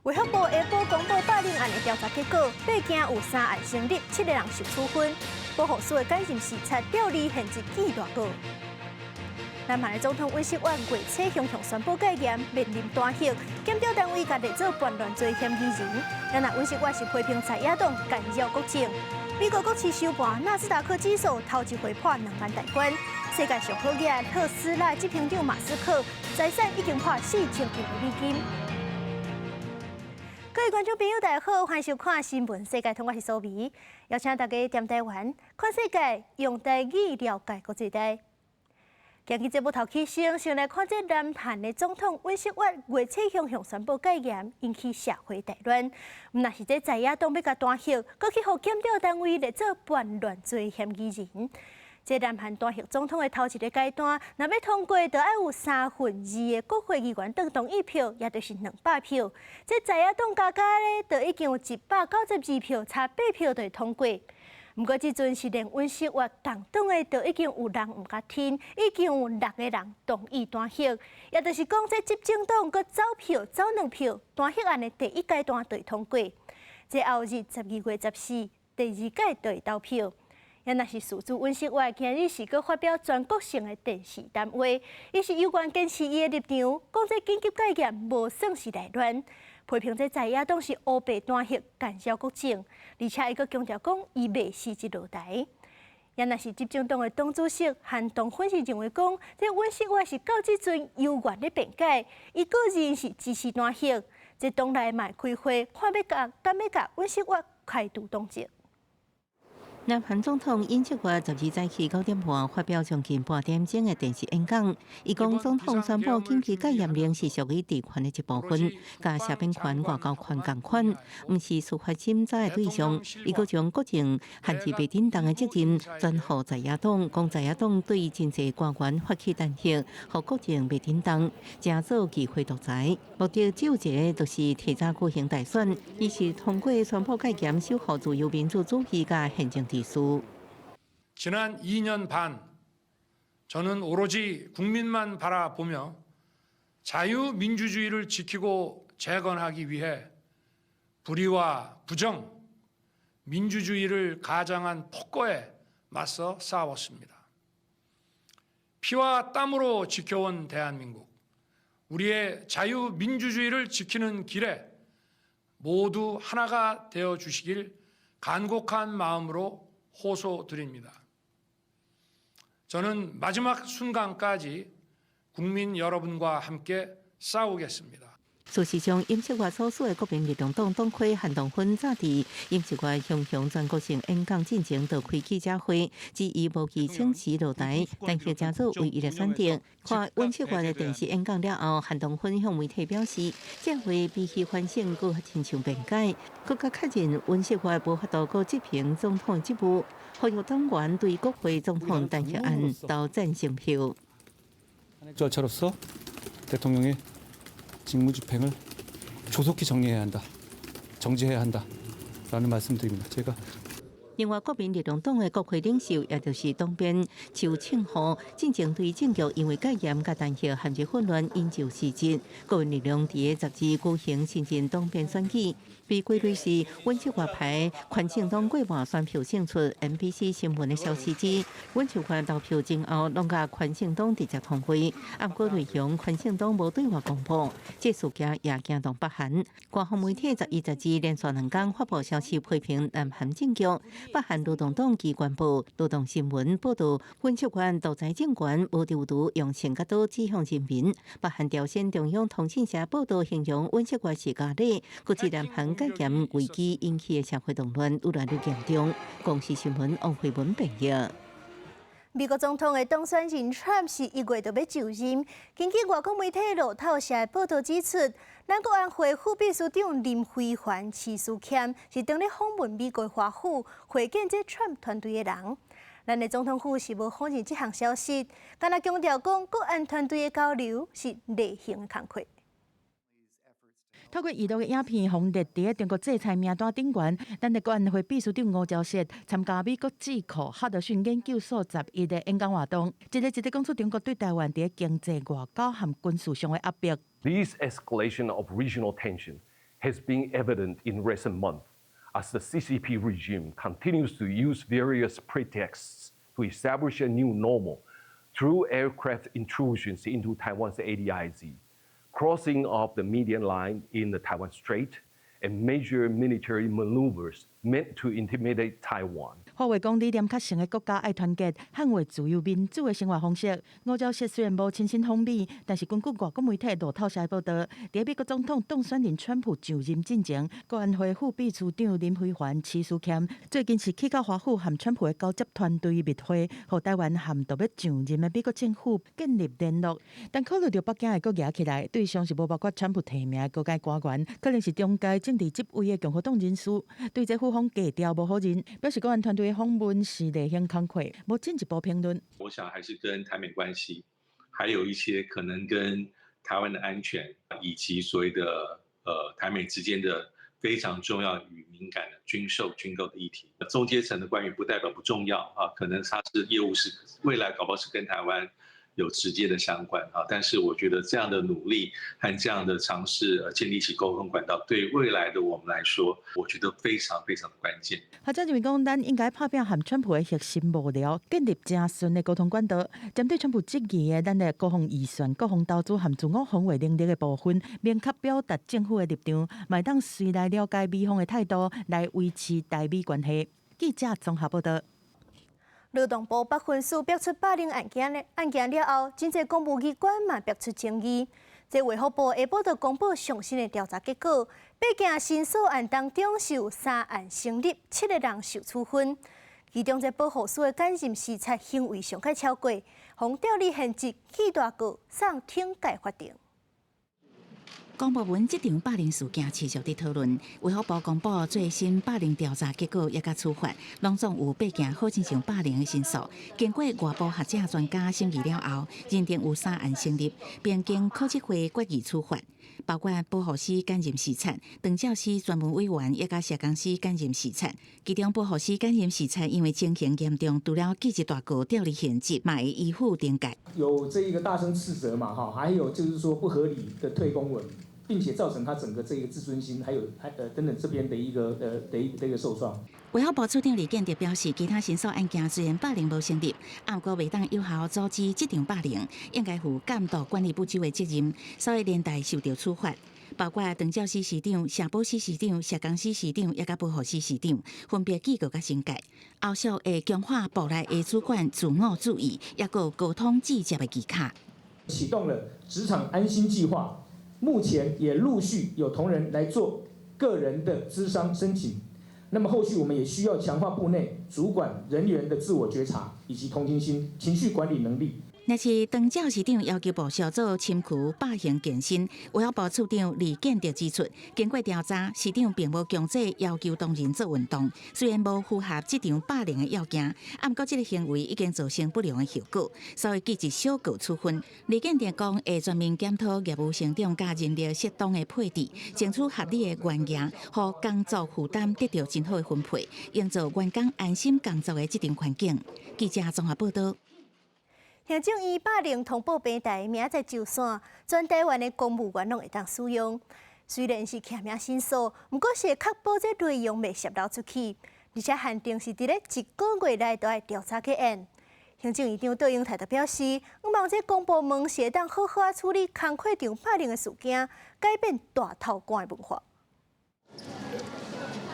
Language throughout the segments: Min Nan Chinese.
衛福部下晡公布霸凌案的調查結果，八件有三案成立，七個人受處分。保護司的簡任視察調離現職記大過。南韓的總統尹錫悅月初雄雄宣布戒嚴，面臨彈劾，檢調單位共列做叛亂罪嫌疑人。然而尹錫悅是批評在野黨干擾國政。美國股市收盤，納斯達克指數頭一回破2萬大關。世界上好額特斯拉執行長馬斯克財產已經破4000億美金。各位觀眾朋友，大家好，歡迎收看《新聞世界通》，我是蘇眉，邀請大家踮台灣看世界，用台語了解國際大。今日節目頭起先，先來看這南韓的總統尹錫悅月初雄雄宣布戒嚴，引起社會大亂。毋但是這在野黨欲共彈劾，閣去予檢調單位列做叛亂罪嫌疑人。這南韓彈劾總統的頭一个階段，若欲通過，就愛有三分二的國會議員黨同意票，也就是200票。這在野黨加加咧，就已經有192票，差八票就會通過。毋過這陣是連尹錫悅共黨的，就已經有人毋共挺，已經有六個人同意彈劾，也就是講，這執政黨閣走票走兩票，彈劾案的第一階段就會通過。這後日12月14，第二階就會投票。也若是事主尹錫悅今日是閣發表全國性的電視談話，伊是猶原堅持伊的立場，講這緊急戒嚴無算是內亂，批評這在野黨是烏白彈劾干擾國政，而且伊閣強調講伊袂辭職落台。也若是執政黨的黨主席韓東勳是認為講，這尹錫悅是到這陣猶原咧辯解，伊個人是支持彈劾，這黨內嘛會開會，看欲共敢欲共尹錫悅開除黨籍。南韓總統尹錫悅12早起9點半發表將近半點鐘的電視演講，伊講總統宣布緊急戒嚴令是屬於職權的一部分，佮赦免權、外交權仝款，毋是司法審查的對象。伊閣將國政限制袂振動的責任轉予在野黨，講在野黨對真濟官員發起彈劾，予國政袂振動，成做議會獨裁。目的只有一个，就是提早舉行大選。伊是通過宣布戒嚴，守護自由民主主義佮憲政秩序。 지난 2년 반 저는 오로지 국민만 바라보며 자유민주주의를 지키고 재건하기 위해 불의와 부정, 민주주의를 가장한 폭거에 맞서 싸웠습니다. 피와 땀으로 지켜온 대한민국, 우리의 자유민주주의를 지키는 길에 모두 하나가 되어 주시길 간곡한 마음으로 호소드립니다. 저는 마지막 순간까지 국민 여러분과 함께 싸우겠습니다. 事實上，尹錫悅所屬的國民力量黨黨魁韓東勳早佇尹錫悅雄雄全國性演講進前就開記者會，指伊無意請辭落台，彈劾成做唯一的選擇。看尹錫悅的電視演講了後，韓東勳向媒體表示，這回比起反省，閣較親像辯解，閣較確認尹錫悅無法度閣執行總統職務，呼籲黨員對國會總統彈劾案投贊成票。 절차로서 대통령의 직무집행을 조속히 정리해야 한다, 정지해야 한다라는 말씀드립니다. 제가 另外，國民力量黨的國會領袖，也就是黨鞭邱慶和，進前對政局因為戒嚴佮彈劾陷入混亂，引咎辭職。國民力量佇個12舉行新任黨鞭選舉，被歸類是尹錫悅派寬正黨過半選票勝出。MBC 新聞的消息指，尹錫悅投票前後攏佮寬正黨直接通話，毋過內容寬正黨無對外公布。這事件也驚動北韓。官方媒體11、12連續兩工發布消息批評南韓政局。北韓勞動黨機關報《勞動新聞》報導，尹錫悅獨裁政權無丟毒用槍佮刀指向人民。北韓朝鮮中央通訊社報導形容尹錫悅是咖喱，國際南韓戒嚴危機引起的社會動亂愈來愈嚴重。公視新聞王慧文編譯。美國總統的當選人川普是1月就欲就任。根據外國媒體路透社的報導指出，咱國安會副秘書長林飛帆、徐書謙是當咧訪問美國華府，會見這川普團隊的人。咱的總統府是無否認這項消息，干焦強調講國安團隊的交流是例行的工課。透過娛樂的影片，予列佇中國制裁名單頂懸。咱的國安會秘書長吳釗燮參加美國智庫哈德遜研究所11的演講活動，一个一个講出中國對台灣佇經濟、外交和軍事上的壓迫。 This escalation of regional tension has Has been evident in recent months as the CCP regime continues to use various pretexts to establish a new normal through aircraft intrusions into Taiwan's ADIZ, crossing of the median line in the Taiwan Strait, and major military maneuvers meant to intimidate Taiwan. 話話講理念較像的國家愛團結，捍衛自由民主的生活方式。吳釗燮雖然無親身訪美，但是根據外國媒體路透社報導，佇美國總統當選人川普就任進前，國安會副秘書長林飛帆、徐斯儉最近是去到華府和川普的高級團隊密會，予台灣和著欲上任的美國政府建立聯絡。但考慮著北京會閣夯起來，對象是無包括川普提名的高階官員，可能是中階政治職位的共和黨人士。對這府方低調無否認，表示國安團隊的訪問是例行工課，無進一步評論。我想還是跟台美關係，還有一些可能跟台灣的安全，以及所謂的台美之間的非常重要與敏感的軍售軍購的議題。中階層的官員不代表不重要啊，可能他是業務是未來搞不好是跟台灣有直接的相關啊，但是我覺得這樣的努力和這樣的嘗試建立起溝通管道，對未來的我們來說，我覺得非常非常的關鍵。學者認為講，咱應該拍拚和川普的核心幕僚建立誠順的溝通管道，針對川普質疑的咱的國防預算、國防投資和自我防衛能力的部分，明確表達政府的立場，嘛會當隨來了解美方的態度，來維持台美關係。記者綜合報導。勞動部北分署爆出霸凌案件的案件了後，真濟公務機關嘛爆出爭議。這衛福部下晡就公布上新的調查結果，八件申訴案當中是有三案成立，七個人受處分。其中這保護司的簡任視察行為上較超過，予調離現職記大過送懲戒法庭。公部門職場霸凌事件持續佇討論，衛福部公布最新霸凌調查結果，抑佮處罰，攏總有八件好親像霸凌的申訴。經過外部學者專家審議了後，認定有三案成立，並經考績會決議處罰，包括保護司簡任視察、長照司專門委員，抑佮社工師簡任視察。其中保護司簡任視察因為情形嚴重，除了記一大過調離現職，嘛會依法懲戒。有這一個大聲斥責嘛，哈，還有就是說不合理的退公文。並且造成他整個這個自尊心，還有還等等這邊的一個的一個受創。衛福部處長李建德表示，其他申訴案件雖然霸凌無成立，毋過袂當有效阻止職場霸凌，應該負監督管理不周的責任，所以連帶受著處罰。包括長照司司長、社保司司長、社工司司長，抑佮保護司司長，分別記過佮懲戒。後續會強化部內的主管自我注意，抑閣溝通指接的技巧。啟動了職場安心計劃。目前也陸續有同仁來做個人的諮商申請，那麼後續我們也需要強化部內主管人員的自我覺察以及同情心、情緒管理能力。若是長照市長要求部屬做深區百行健身，衛福部處長李建德指出，經過調查，市長並無強制要求同仁做運動，雖然無符合職場霸凌的要件，毋過這个行為已經造成不良的後果，所以記一小過處分。李建德講，會全面檢討業務成長佮人力適當的配置，爭取合理的懸額，予工作負擔得著真好的分配，營造員工安心工作的職場環境。記者綜合報導。行政院霸凌通報平台明仔載上線，全台灣的公務員攏會當使用。雖然是匿名申訴，毋過是會確保這內容袂洩露出去，而且限定是佇咧一個月內都愛調查結案。行政院長卓榮泰就表示，希望這公部門是會當好好仔處理工課場霸凌的事件，改變大頭官的文化。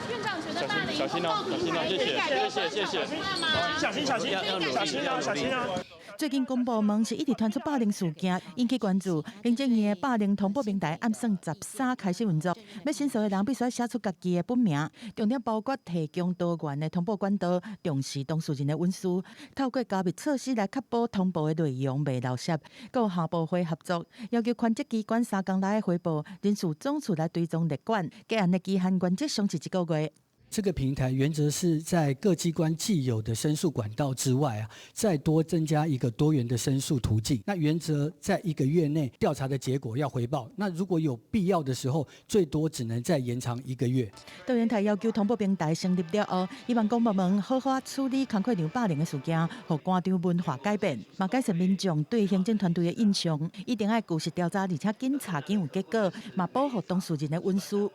院長覺得霸凌小心哦，小心哦，謝謝，謝謝，謝謝，小心小心，小心啊，小心啊！最近公部門是一直傳出霸凌事件，引起關注。行政院的霸凌通報平台按算13開始運作，欲申訴的人必須寫出家己的本名，重點包括提供多元的通報管道，重視當事人的隱私，透過加密措施來確保通報的內容袂漏洩。閣有跨部會合作，要求權責機關3工內回報，人事總處來追蹤列管，結案的期限原則上是一個月。這個平台原則是在各機關既有的申訴管道之外啊，再多增加一個多元的申訴途徑。那原則在一個月內調查的結果要回報。那如果有必要的時候，最多只能再延長一個月。卓榮泰要求通報平台成立了後，希望公部門好好處理工課場霸凌的事件，予官場文化改變，嘛改善民眾對行政團隊的印象。一定愛據實調查，而且緊查緊有結果，嘛保護當事人的隱私。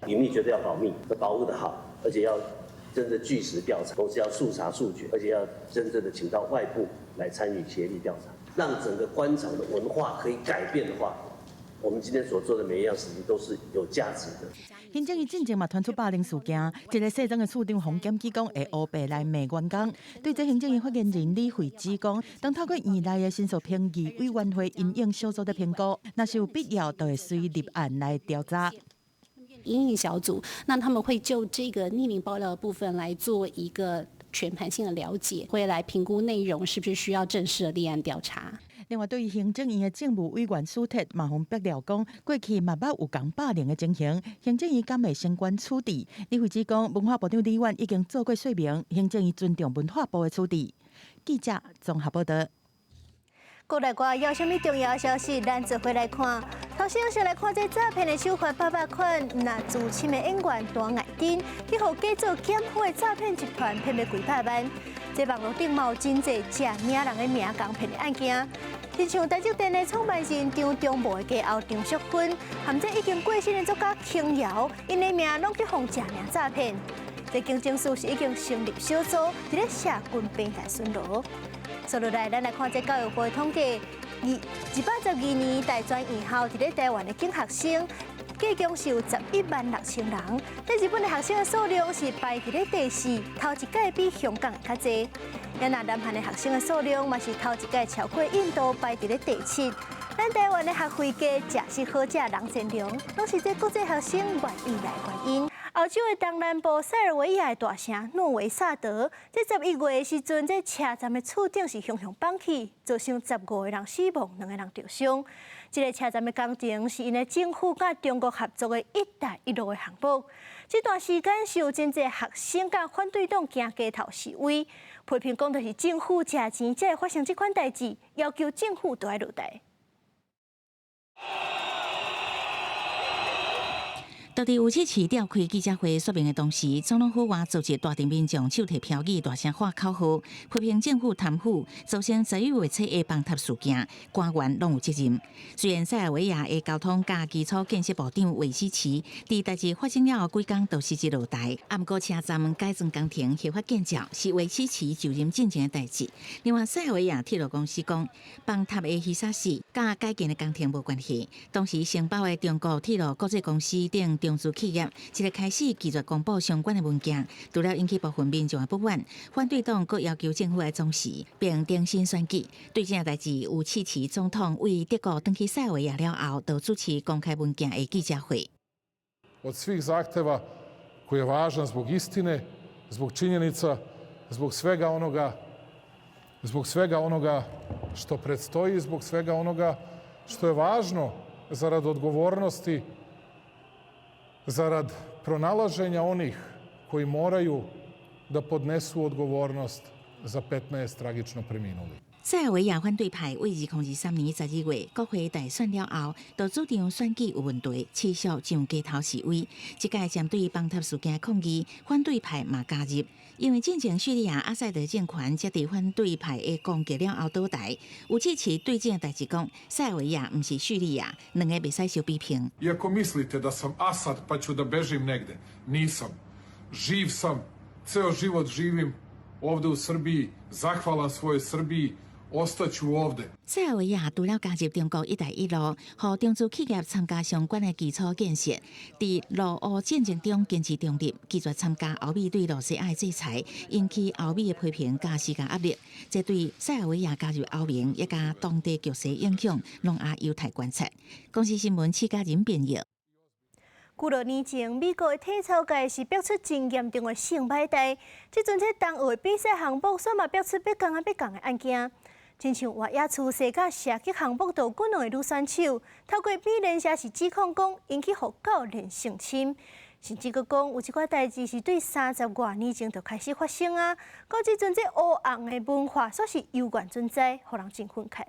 隐秘絕對要保密，要保護得好，而且要真的據實調查，同時要速查速決，而且要真正的請到外部來參與協力調查，讓整個官場的文化可以改變的話，我們今天所做的每一樣事情都是有價值的。行政院進前嘛傳出霸凌事件，一个卸妝的處長予檢舉講會烏白來罵員工。對這行政院發言人李慧芝講，當透過院內的申訴評議委員會因應小組的評估，若是有必要，就會隨立案來調查。因應小組，那他們會就這個匿名爆料的部分來做一個全盤性的了解，會來評估內容是不是需要正式的立案調查。另外，對於行政院的政務委員蘇鐵嘛，予爆料講，過去嘛捌有共霸凌的情形，行政院敢會相關處置？李慧芝講，文化部長李婉已經做過說明，行政院尊重文化部的處置。記者綜合報道。國內外有啥物重要消息，咱做伙來看。頭先先來看這詐騙的手法百百款，若資深的演員段愛珍，去予假做檢方的詐騙集團騙欲幾百萬。這網路頂嘛有真濟假名人的名共騙的案件，親像台積電的創辦人張忠謀的繼後張淑芬，含這已經過身的作家瓊瑤，𪜶的名攏去予假名詐騙。這警政署是已經成立小組，佇咧社群平台巡邏。接落來，咱來看這教育部的統計，112年大專院校佇咧台灣的警學生，計共是有11萬6千人。這日本的學生的數量是排佇咧第四，頭一屆比香港較濟。啊若南韓的學生的數量嘛是頭一屆超過印度，排佇咧第七。咱台灣的學費低，食是好食，人善良，攏是這國際學生願意來原因。歐洲的東南部塞爾維亞的大城諾維薩德，這11月的時陣，這車站的厝頂是雄雄崩去，造成15個人死亡，兩個人著傷。這个車站的工程是𪜶的政府佮中國合作的一帶一路的項目。這段時間是有真濟學生佮反對黨行街頭示威，批評講著是政府食錢才會發生這款代誌，要求政府都愛落台。就佇烏契奇召開記者會說明的當時，總統府外組織大陣民眾手提標語，大聲喊口號，批評政府貪腐，造成11月初的崩塌事件，官員攏有責任。雖然塞爾維亞的交通佮基礎建設部長韋斯奇佇代誌發生了後幾工就辭職落台，啊，毋過車站改裝工程合法建造是韋斯奇就任進前的代誌。另外，塞爾維亞鐵路公司講，崩塌的魚沙死佮改建的工程無關係。當時承包的中國鐵路國際公司等中資企業，這个開始拒絕公布相關的文件，除了引起部分民眾的不滿，反對黨閣要求政府愛總辭，並重新選舉。對這件代誌，烏契奇總統為德國轉去塞爾維亞了後，就主持公開文件的記者會。 Od svih zahteva koji je važan zbog istine, zbog činjenica, zbog svega onoga, zbog svega onoga što predstoji, zbog svega onoga što je važno zarad odgovornosti, zarad pronalaženja onih koji moraju da podnesu odgovornost za 15 tragično preminulih. 塞爾維亞反對派為2023年12月國會大選了後，就主張選舉有問題，持續上街頭示威。這屆針對崩塌事件抗議，反對派嘛加入。因為進前敘利亞阿薩德政權才佇反對派的攻擊了後倒台，烏契奇對這代誌講，塞爾維亞毋是敘利亞，兩个袂使相比評。 Iako mislite da sam Asad pa ću da bežim negde, nisam. Živ sam, ceo život živim ovde u Srbiji, zahvalan svojoj Srbiji, ostaću ovde。塞爾維亞除了加入中國一帶一路，予中資企業參加相關的基礎建設，佇俄烏戰爭中堅持中立，拒絕參加歐美對羅西亞的制裁，引起歐美的批評佮施加壓力。這對塞爾維亞加入歐盟，也佮當地局勢影響，攏也有待觀察。公視新聞，施嘉仁編譯。幾落年前，美國的體操界是爆出真嚴重的性擺代，這陣這冬奧的比賽項目，煞嘛爆出欲仝仔欲仝的案件。親像越野速射佮射擊項目，都有幾兩个女選手，透過美聯社是指控講，𪜶去予教練性侵，甚至閣講有這款代誌是對30外年前就開始發生啊。到這陣這烏紅的文化，煞是猶原存在，予人真憤慨。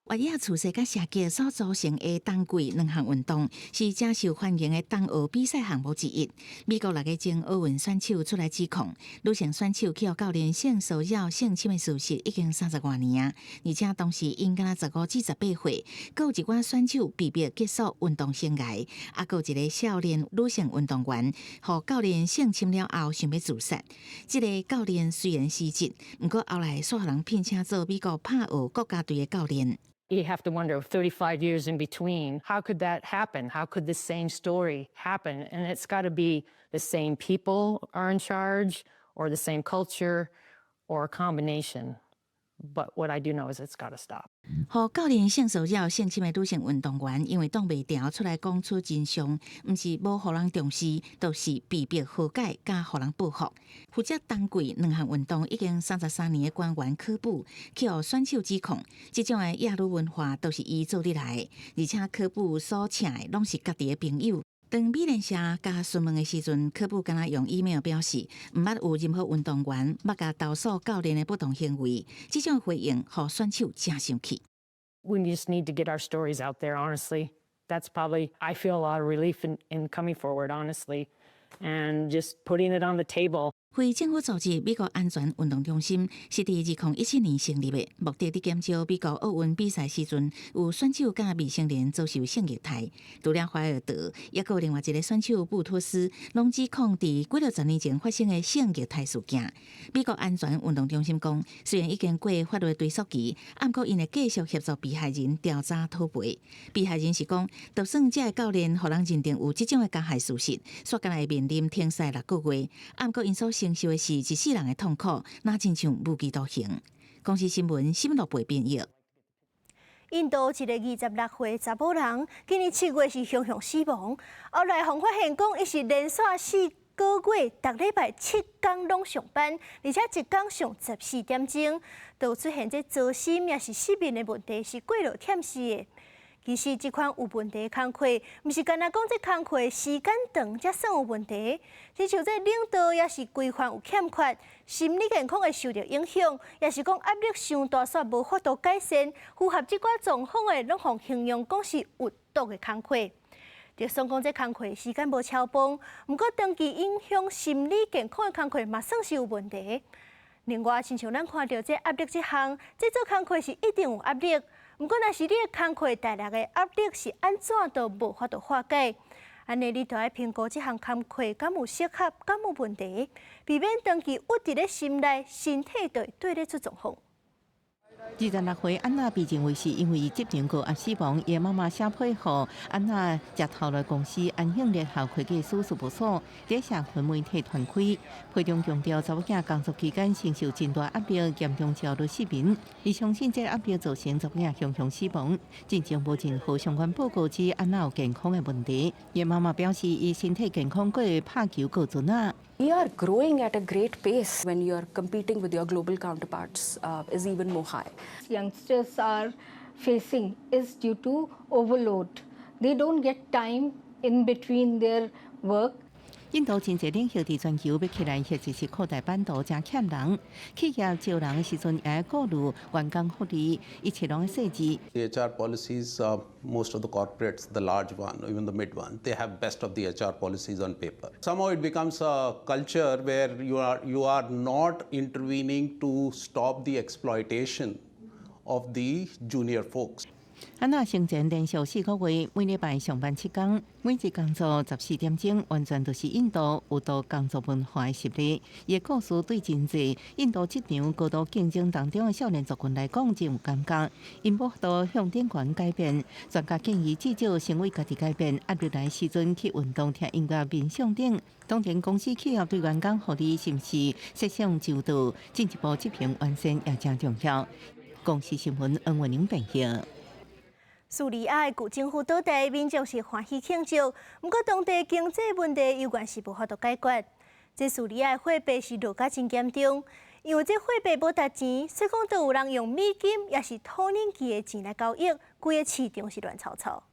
越野賽車佮射擊所組成的冬季兩項運動，是誠受歡迎的冬奧比賽項目之一。美國六个前奧運選手出來指控，女性選手去予教練性騷擾、性侵的事實已經三十外年啊，而且當時𪜶敢若15至18歲，閣有一寡選手被迫結束運動生涯，啊，閣有一个少年女性運動員，予教練性侵了後想欲自殺。這个教練雖然辭職，毋過後來煞予人聘請做美國拍奧國家隊的教練。 You have to wonder, 35 years in between, how could that happen? How could the same story happen? And it's got to be the same people are in charge, or the same culture, or a combination. But what I do know is it's got to stop. 予教練性騷擾、性侵的女性運動員，因為擋袂牢出來講出真相，毋是無予人重視，就是被迫和解，佮予人報復。負責冬季兩項運動已經33年的官員科布，去予選手指控，這種的厭女文化都是伊做得來的，而且科布所請的攏是家己的朋友。當美聯社共詢問的時陣，科布敢若用 email 表示，毋捌有任何運動員捌共投訴教練的不當行為。這種回應，予選手誠生氣。 We just need to get our stories out there, honestly. That's probably, I feel a lot of relief in coming forward, honestly, and just putting it on the table. 非政府組織美國安全運動中心是佇2017年成立的，目的佇減少美國奧運比賽時陣有選手佮未成年遭受性虐待。除了懷爾德，抑閣有另外一个選手布托斯，攏指控佇幾落十年前發生的性虐待事件。美國安全運動中心講，雖然已經過法律追訴期，毋過𪜶會繼續協助被害人調查討賠。被害人是講，就算這个教練予人認定有這種的加害事實，煞敢若會面臨停賽6個月，毋過𪜶所承受的是一世人的痛苦，若親像無期徒刑。公視新聞新聞部編譯。印度一个26歲查某人，今年7月是雄雄死亡，後來予發現講，伊是連續4個月，逐禮拜7工攏上班，而且一工上14點鐘，都有出現這糟心抑是失眠的問題，是過勞忝死的。其實這款有問題的工課，毋是干焦講這工課時間長才算有問題，親像這領導抑是規範有欠缺，心理健康會受著影響，抑是講壓力傷大，煞無法度改善，符合這寡狀況的，攏予形容講是有毒的工課。就算講這工課時間無超崩，毋過長期影響心理健康的工課嘛算是有問題。另外，親像咱看著這壓力這項，這做工課是一定有壓力。毋過，若是你的工課帶來的壓力是按怎都無法度化解，按呢你就愛評估這項工課敢有適合，敢有問題，避免長期鬱佇咧心內，身體就會綴咧出狀況。26歲安娜被認為是因為執行高壓死亡，伊媽媽寫批予安娜食頭路公司安慶聯合會計師事務所，佇社群媒體傳開，批中強調查某囝工作期間承受真大壓力，嚴重焦慮失眠。伊相信這壓力造成查某囝雄雄死亡。進前無任何相關報告指安娜有健康的問題。伊媽媽表示，伊身體健康，閣會拍球過陣啊。 We are growing at a great pace when you are competing with your global counterparts is even more high. Youngsters are facing is due to overload. They don't get time in between their work. 印度真濟領域佇全球欲起來，或者是擴大版圖，誠欠人。企業招人的時陣，也愛顧慮員工福利，一切攏愛細緻。 The HR policies, most of the corporates, the large one, even the mid one, they have best of the HR policies on paper. Somehow it becomes a culture where you are not intervening to stop the exploitation of the junior folks. 安娜生前連續4個月，每禮拜上班7工，每日工作14點鐘，完全就是印度有毒工作文化的實例。伊的故事對真濟印度職場高度競爭當中的少年族群來講，真有感覺。𪜶無法度向頂懸改變，專家建議至少先為家己改變，壓力來時陣去運動、聽音樂、冥想等。當然，公司企業對員工福利是毋是設想周到，進一步執行完善也誠重要。公視新聞恩文玲編譯。敘利亞的舊政府倒台，民眾是歡喜慶祝，毋過當地經濟問題猶原是無法度解決。這敘利亞的貨幣是落甲真嚴重，因為這貨幣無值錢，所以講都有人用美金抑是土耳其的錢來交易，規个市場是亂糟糟。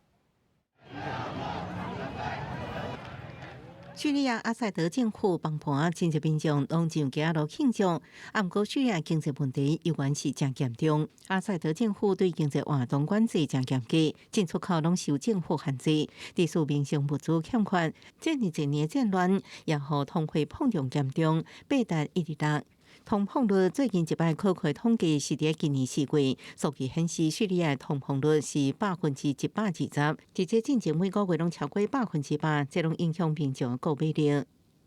敘利亞阿薩德政府崩盤，真濟民眾攏上街路慶祝。啊，毋過敘利亞經濟問題猶原是誠嚴重。阿薩德政府對經濟活動管制誠嚴格，進出口攏受政府限制，致使民生物資欠缺。這爾濟年戰亂，也予通貨膨脹嚴重，八達一直六。通膨率最近一擺可靠統計是佇今年4月，數據顯示敘利亞通膨率是120%，佇這進前每個月攏超過100%，這攏影響民眾購買力。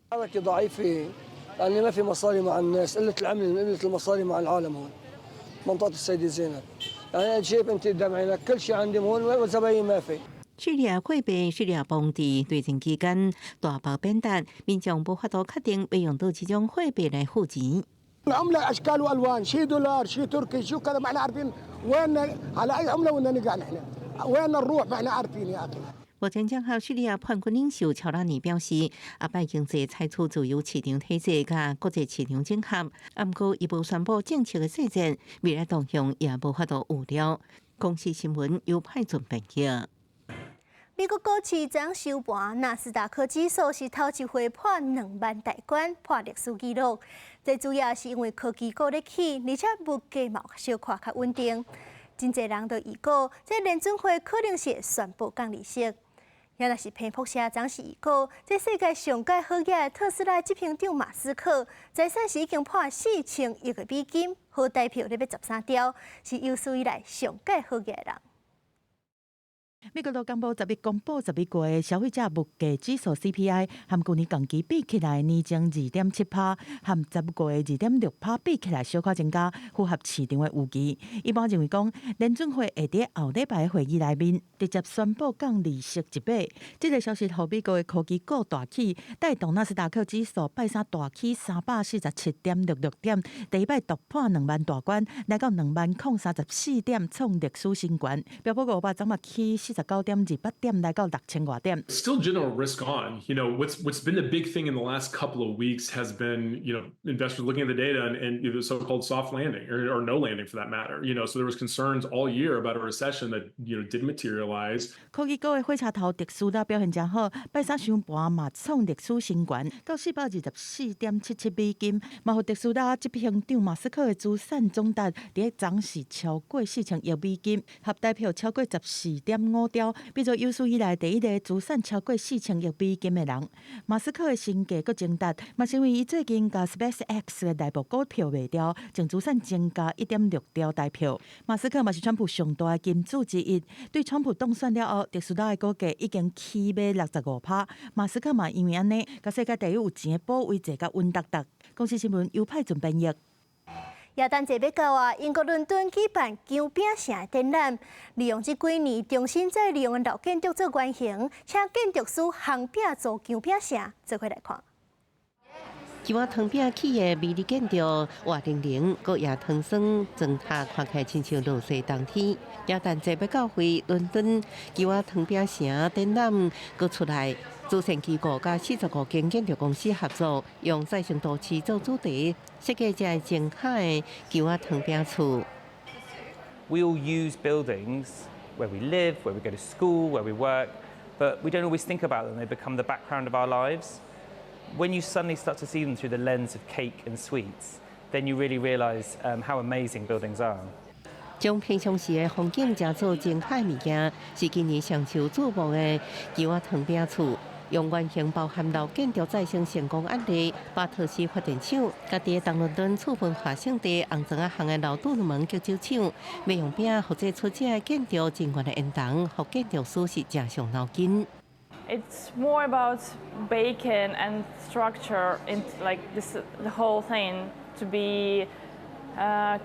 حركة ضعيفة يعني ما في مصاري مع الناس، قلة العملة، قلة المصاري مع العالم هون منطقة السيدة زينب. يعني شايف انت قدام عينك كل شيء عندي هون وزباين ما في。敘利亞貨幣敘利亞鎊佇對戰期間大幅貶值，民眾無法度確定欲用佗一種貨幣來付錢。 العملة أشكال وألوان، شيء دولار، شيء تركي، شو كذا، ما احنا عارفين وين على أي عملة بدنا نقع نحن، وين نروح ما احنا عارفين يا أخي。目前，正好敘利亞叛軍領袖喬拉尼表示，下擺經濟採取自由市場體制佮國際市場整合，毋過伊無宣布政策的細節，未來動向也無法度預料。公視新聞由派準編輯。美國股市昨收盤，納斯達克指數是頭一回破2萬大關，破歷史紀錄。這主要是因為科技股咧起，而且物價嘛小可較穩定。真濟人都預估，這聯準會可能是會宣布降利息。也若是彭博社昨是預估，這世界上蓋好額的特斯拉執行長馬斯克，財產是已經破4000億个美金，合台票咧欲13兆，是有史以來上蓋好額的人。美國勞工部10日公布11月的消費者物價指數 CPI，和舊年同期比起來，年增2.7%，和10月的2.6%比起來，小可增加，符合市場的預期。一般認為講，聯準會會佇後禮拜會議內面直接宣布降利息一碼。這個消息予美國的科技股大起，帶動納斯達克指數拜三大起347.66點，第一擺突破2萬大關，來到20,034點，創歷史新高。標普500昨嘛起49.28點，來到6000外點。 Still general risk on. What's been the big thing in the last couple of weeks has been investors looking at the data and the so-called soft landing or no landing for that matter. So there was concerns all year about a recession that didn't materialize. 科技股的火車頭特斯拉表現誠好，拜三收盤嘛創歷史新高，到424.77美金，嘛予特斯拉執行長馬斯克的資產總值佇昨是超過4000億美金，合台票超過14.5兆，變做有史以來第一个資產超過四千億美金的人。馬斯克的身價閣增值，嘛是因為伊最近共 SpaceX 的內部股票賣掉，淨資產增加1.6兆台票。馬斯克嘛是川普上大的金主之一，對川普當選了後，特斯拉的股價已經起碼65%。馬斯克嘛因為按呢，共世界第一有錢的寶位坐甲穩當當。公視新聞，尤派準編譯。耶誕節欲到啊！英國倫敦舉辦薑餅城展覽，利用這幾年重新再利用的老建築做原型，請建築師烘餅做薑餅城，做伙來看。薑仔糖餅起的美麗建築，活靈靈，閣椰糖霜妝塔，看起來親像落雪冬天。耶誕節欲到位，倫敦薑仔糖餅城展覽閣出來。慈善機構佮45間建築公司合作，用再生都市做主題，設計這个精巧的薑仔糖餅厝。 We all use buildings where we live, where we go to school, where we work, but we don't always think about them. They become the background of our lives. When you suddenly start to see them through the lens of cake and sweets, then you really realize how amazing buildings are. 將平常時的風景製做精巧物件，是今年上受矚目的薑仔糖餅厝。用原型包含老建築再生成功案例，巴特斯發電廠，佮佇東倫敦次文化聖地紅磚仔巷的老杜門腳酒廠，欲用餅複製出這个建築真懸的緣動，予建築師是誠傷腦筋。 It's more about baking and structure in like this the whole thing to be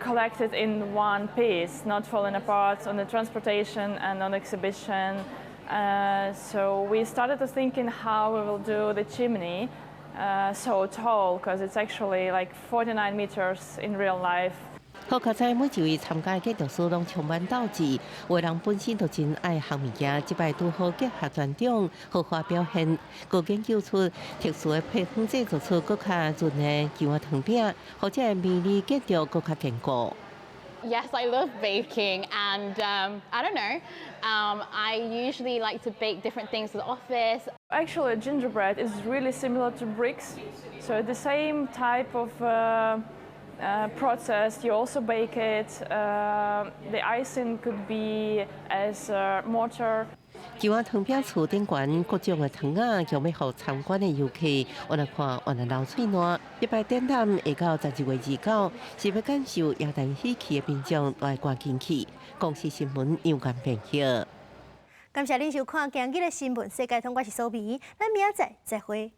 collected in one piece, not falling apart on the transportation and on exhibition. So we started to thinking how we will do the chimney so tall, because it's actually like 49 meters in real life. 好佳哉每一位參加的建築師攏充滿鬥志，有的人本身就真愛烘物件，這擺拄好結合傳統豪華表現，閣研究出特殊的配方，製作出閣較潤的薑仔糖餅，予這个美麗建築閣較堅固。Yes, I love baking, and I don't know. I usually like to bake different things for the office. Actually, gingerbread is really similar to bricks. So the same type of process, you also bake it. The icing could be as mortar. 球仔糖餅厝頂懸各種的糖仔，供欲予參觀的遊客，越來看越來流喙瀾。這擺展覽會到12月29，是欲感受耶誕喜氣的民眾都愛趕緊去。公視新聞楊冠編譯。感謝恁收看今日的新聞世界通，我是蘇美，咱明仔載再會。